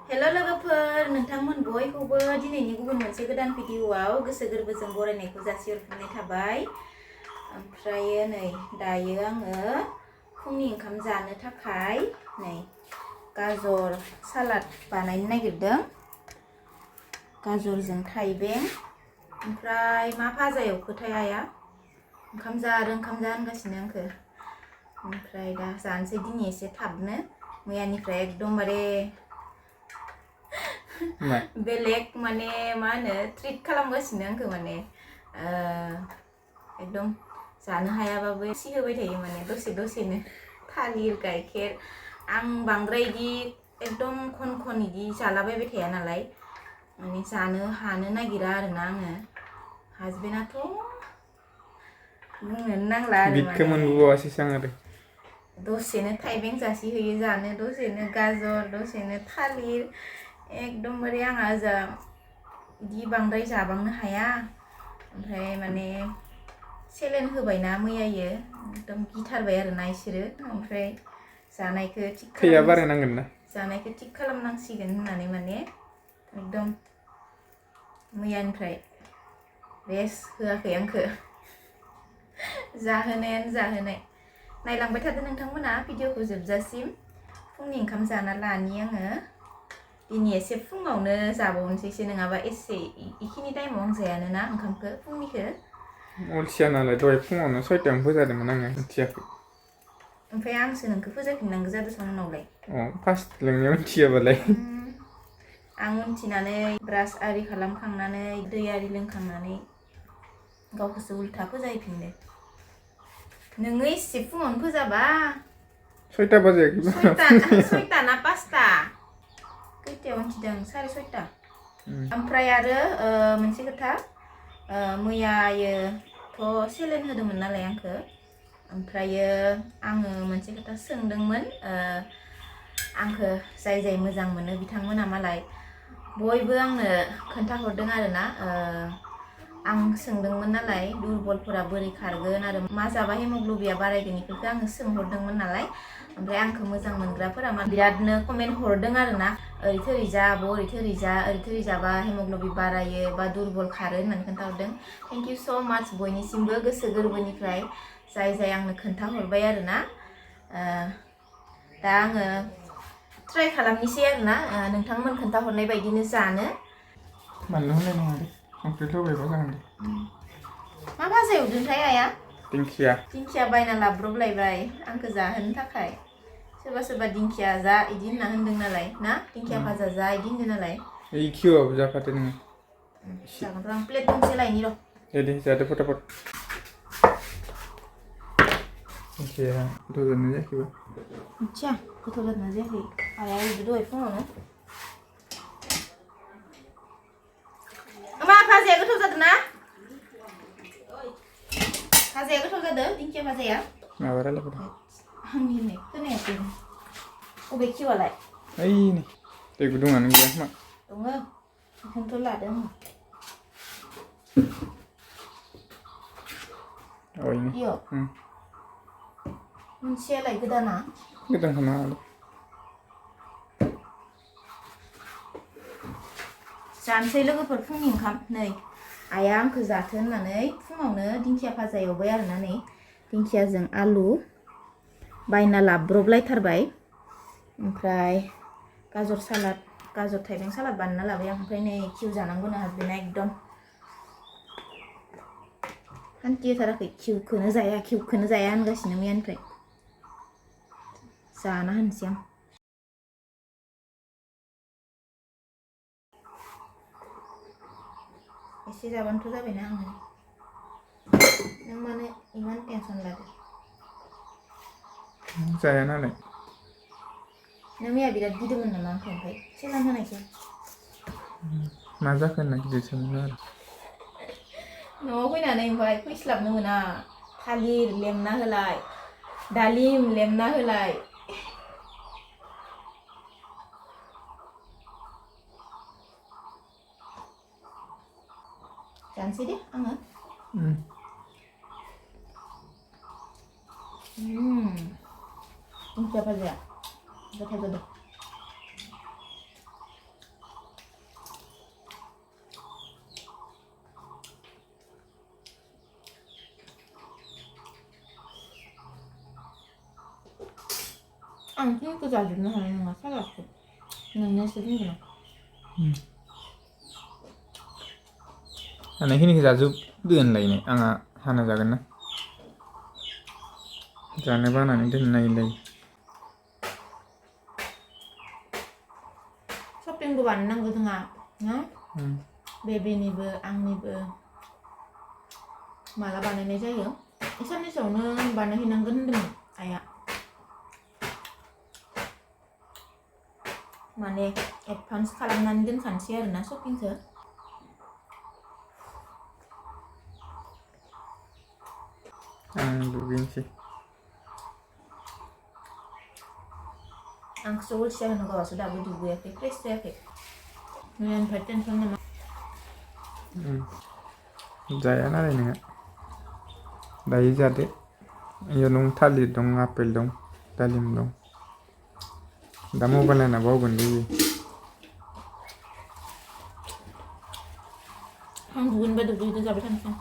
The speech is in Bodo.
हेलो लोगोफोर नोंथांमोन बयखौबो दिनैनि गुबुन मोनसे गोदान भिडिअआव गोसो गोरबोजों बरायनायखौ जासिहरफिननाय थाबाय। ओमफ्राय नै दायो आङो फुंनि ओंखाम जानो थाखाय नै गाजर सालाद बानायनो नागिरदों। गाजरजों थाइबें ओमफ्राय मा भाजा एवखोथाय आइया ओंखाम जा होनगासिनो आंखो। ओमफ्राय दा जानोसै दिनै एसे थाबनो मैयानिफ्राय एकदमबारे बेलेग माने मा होनो ट्रिट खालामगासिनो आंखो माने एकदम जानो हायाबाबो एसे होबाय थायो माने दसेनो थालिर गाइखेर आं बांद्राय इदि एकदम खन इदि जालाबायबाय थाया नालाय माने जानो हानो नागिरा आरोना आङो। हासबेन्डआथ' बुंनोनो नांला आरो बिखौ मोनबोआसैसो आं आरो दसेनो थाइबें जासि होयो जानो दसेनो गाजर दसेनो थालिर एकदमबारे आंहा ओजा इदि बांद्राय जाबांनो हाया। ओमफ्राय माने सेलेन होबायना मैयायो एकदम गिथारबाय आरोना इसोरो। ओमफ्राय जानायखौ थिग खालामनांसिगोन होननानै माने एकदम मैयानिफ्राय रेस्ट होआखै आंखो जाहोनाय नायलांबाय थादो नोंथांमोना भिडिअखौ जोबजासिम। फुंनि ओंखाम जाना लानि आङो दिनै एसे फुङावनो जाबावनोसैसो नङाबा एसे इखिनि टाइमाव आं जायानोना ओंखामखौ फुंनिखौ अलसिया नालाय दहाय फुङावनो 6टायावनो फोजादोंमोन आङो मिथियाखै। ओमफ्राय आंसो नोंखौ फोजाफिननांगौ जादों उनावलाय फार्स्ट लोंनायाव मिथियाबालाय आं उनथिनानै ब्रास आरि खालामखांनानै दै आरि लोंखांनानै गावखौसो उल्था फोजाहैफिनदो। नोङो एसे फुङावनो फोजाबा 6टा बाजायाखैबा 6टा ना 5टा खैथायाव उनथिदों 6:30। ओमफ्राय आरो मोनसे खोथा मैयायोथ' सेलेन होदोंमोन नालाय आंखो। ओमफ्रायो आङो मोनसे खोथा सोंदोंमोन आंखो जाय मोजां मोनो बिथांमोना मालाय बयबो आंनो खोन्थाहरदों आरोना आं सोंदोंमोन नालाय दुरबलफोरा बोरै खारगोन आरो मा जाबा हेमग्ल'बिया बारायगोन बेफोरखौ आङो सोंहरदोंमोन नालाय। ओमफ्राय आंखौ मोजां मोनग्राफोरा बिरादनो कमेन्ट हरदों आरोना ओरै थोरै जा ओरै थोरै जाबा हेमग्ल'बिन बारायो बा दुरबल खारो होननानै खोन्थाहरदों। थेंक इउ स' माच बयनिसिमबो गोसो गोरबोनिफ्राय जाय आंनो खोन्थाहरबाय आरोना। दा आङो ट्राइ खालामनोसै आरोना नोंथांमोन खोन्थाहरनाय बायदिनो जानो। बानलु होनाय नङा दे संख्रि होबायबा जागोन दे। मा भाजा एवदोंथाय आइया? दिंखिया बायना लाब्रबलायबाय आंखौ जाहोनो थाखाय। सोरबा दिंखिया जा इदि होनना होनदों नालाय ना दिंखिया भाजा जा इदि होनदों नालाय इखिवाबो जाफादो नोङो। जागोन र' आं प्लेट गंसे लायनि र'। दे जादो फटाफट। दिंखिया गोथाव जादोंना जायाखैबा मिथिया गोथाव जादोंना जायाखै आइया एवदो दहाय फुङावनो। मा भाजाया गोथाव जादोंना? भाजाया गोथाव जादों दिंखिया भाजाया? माबा रायलायबाय आंनि होननाय खोनायाखै अबे खिवालाय? ओइनै दै गुदुङानो गैया खोमा। दङ बेखौनोथ' लादों आङो। इयो मोनसेयालाय गोदाना? गोदानखौ नाङा दे। जानोसै लोगोफोर फुंनि ओंखाम नै आइया आंखौ जाथो होननानै फुङावनो दिंखिया भाजा एवबाय आरोना नै दिंखियाजों आलु बायना लाब्रबलायथारबाय। ओमफ्राय गाजर थाइबें सालाद बानायना लाबाय आं। ओमफ्राय नै घिउ जानांगौनो हासबेन्डआ एकदम हान्थि होथाराखै घिउखौनो जाया होनगासिनो मैयानिफ्राय। जाना होनोसै आं। एसे जाबानोथ' जाबायना आङो। नों मानो इमान टेनसन लादो? जाया नालाय। नों मैया बिराद गिदोंमोन नामा आंखौ ओमफ्राय सेलाइन होनायखौ? मा जाखो होनना गिदिर सानदों आरो न'आव फैनानै ओमफ्राय फैस्लाबनो मोना थालिर लेमना होलाय दालिम लेमना होलाय। जानोसै दे आङो। दिंखिया भाजाया गोथाव जादों। आं खिनिखौ जाजोबनो हानाय नङा सालादखौ नोंनोसो बुंगोन आं हानायखिनिखौ जाजोबदो होनलायनाय आंहा हाना जागोन ना जानो बानानै दोननो नागिरलायो शपिंबो बानायनांगौ जोंहा ना बेबिनिबो आंनिबो माला बानायनाय जायो साननैसोआवनो बानायहैनांगोन होनदोंमोन आइया माने एडभान्स खालामनानै दोनखानोसै आरोना शपिंखौ आं दुगैनोसै आंखौसो अलसिया होनो गावहासो दाबो दुगैयाखै फ्रेस जायाखै मैयानिफ्राय टेनसन नामा जाया नालाय नोङो दायो जादो इयाव नों थालिर दं आपेल दं दालिम दं दा मबाइल नायना बावगोन दे आं दुगैनोबा दुगैदो जाबाय थानोसै